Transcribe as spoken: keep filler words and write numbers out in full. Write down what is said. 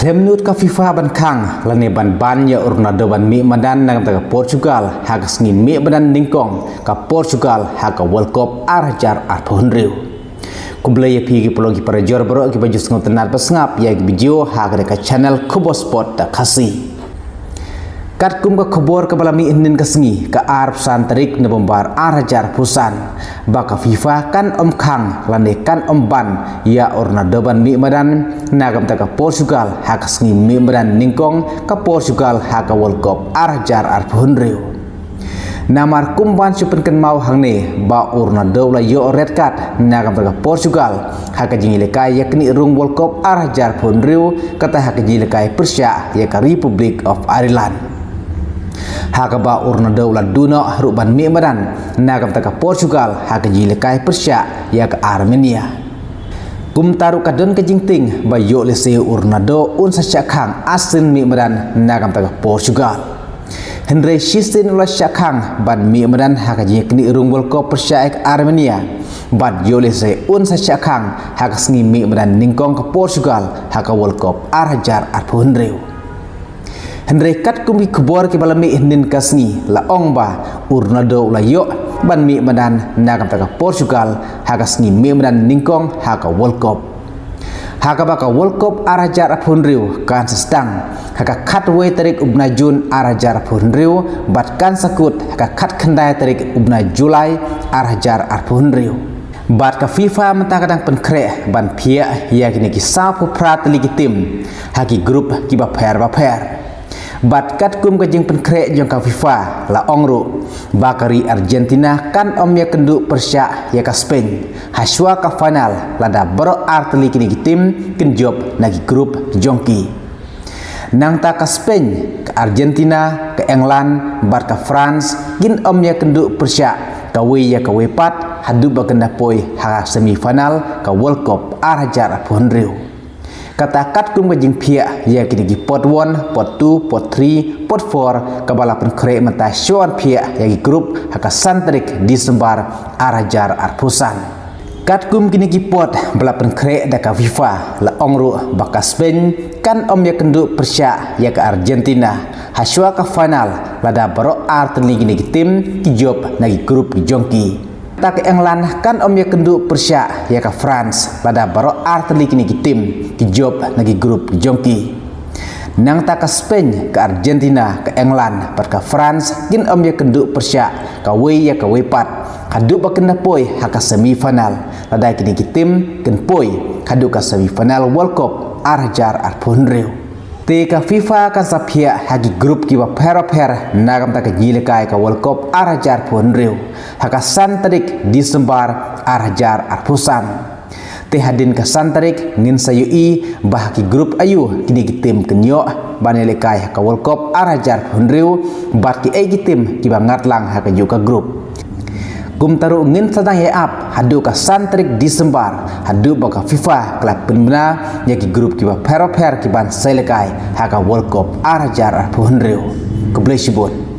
Them nud ka FIFA ban khang lane ban ban ïa u Ronaldo ban mih madan na ka bynta ka Portugal ha ka sngi mih madan nyngkong ka Portugal ha ka World Cup ar hajar arphew hynriew. Khublei ïa phi ki paralok ki parajor baroh kiba ju sngewtynnat ba sngap ïa ki video ha kane ka channel Khubor Sport da Khasi. Katkum ka khubor kaba la mih hynnin ka sngi ka arphew san tarik November ar hajar arphew san ba ka FIFA kan ym khang lane kan ym ban ïa u Ronaldo ban mih madan na ka bynta ka Portugal ha ka sngi mih madan nyngkong ka Portugal ha ka World Cup ar hajar arphew hynriew. Namar kum ban shu pynkynmaw hangne ba u Ronaldo u la ïoh red card na ka bynta ka Portugal ha ka jingïalehkai ïa kane ka rung World Cup ar hajar arphew hynriew, kata ha ka jingïalehkai pyrshah ïa ka Republic of Ireland. Ha kaba u Ronaldo u la duh noh ruh ban mih madan na ka bynta ka Portugal ha ka jingïalehkai pyrshah ïa ka Armenia. Kumta ruh ka don ka jingtieng ba ïoh lehse u Ronaldo un sa shah khang ar sien mih madan na ka bynta ka Portugal. Hynrei shisien u la shah khang ban mih madan ha ka jingïaknieh rung World Cup pyrshah ïa ka Armenia bad ïoh lehse un sa shah khang ha ka sngi mih madan nyngkong ka Portugal ha ka World Cup ar hajar arphew hynriew. Hynrei katkum ki khubor kiba la mih hynnin ka sngi la ong ba u Ronaldo u la ïoh ban mih madan na ka bynta ka Portugal ha ka sngi mih madan nyngkong ha ka World Cup. Ha kaba ka World Cup ar hajar arphew hynriew kan sa sdang ha ka khatwei tarik u bnai Jun ar hajar arphew hynriew bad kan sa kut ha ka khatkhyndai tarik u bnai Julai ar hajar arphew hynriew. Bad ka FIFA mynta ka dang pynkhreh ban phiah ïa kine ki sawphew phra tylli ki tim ha ki group kiba pher bapher. Bad katkum ka jingpynkhreh jong ka FIFA la ong ruh ba ka ri Argentina kan ym ïakynduh pyrshah ïa ka Spain ha shuwa ka final lada baroh ar tylli kine ki tim kin jop na ki group jong ki. Nangta ka Spain, ka Argentina, ka England bad ka France kin ym ïakynduh pyrshah kawei ïa kawei pat haduh ba kin da poi ha semi final ka World Cup ar hajar arphew hynriew. Kata katkum ka jingphiah ïa kine ki pot one, pot two, pot three, pot four kaba la pynkhreh mynta shuwa ban phiah ïa ki group ha ka san tarik Disembar ar hajar arphew san. Katkum kine ki pot ba la pynkhreh da ka FIFA la ong ruh ba ka Spain kan ym ïakynduh pyrshah ïa ka Argentina ha shuwa ka final lada baroh ar tylli kine ki tim ki jop na ki group ki jong ki. Ta ka England kan ym ïakynduh pyrshah ïa ka France lada baroh ar tylli kine ki tim ki jop na ki group ki jong ki. Nangta ka Spain, ka Argentina, ka England bad ka France kin ym ïakynduh pyrshah kawei ïa kawei pat haduh ba kin da poi ha ka semi final lada kine ki tim kin poi haduh ka semi final World Cup ar hajar arphew hynriew. Te ka FIFA kan sa phiah ha ki group kiba pher bapher na ka bynta ka jingïalehkai ka World Cup ar hajar arphew hynriew ha ka san tarik Disembar ar hajar arphew san. Te hadien ka san tarik ngin sa ïohi ba ha ki group aïu kine ki tim kin ïoh ban ïalehkai ha ka World Cup ar hajar arphew hynriew bad kiei ki tim kiba ngat lang ha kajuh ka group. Kumta ruh ngin sa dang ïa ap haduh ka san tarik Disembar haduh ba ka FIFA ka la pynbna ïa ki group kiba pher bapher kiban sa ïalehkai ha ka World Cup ar hajar arphew hynriew. Khublei shibun.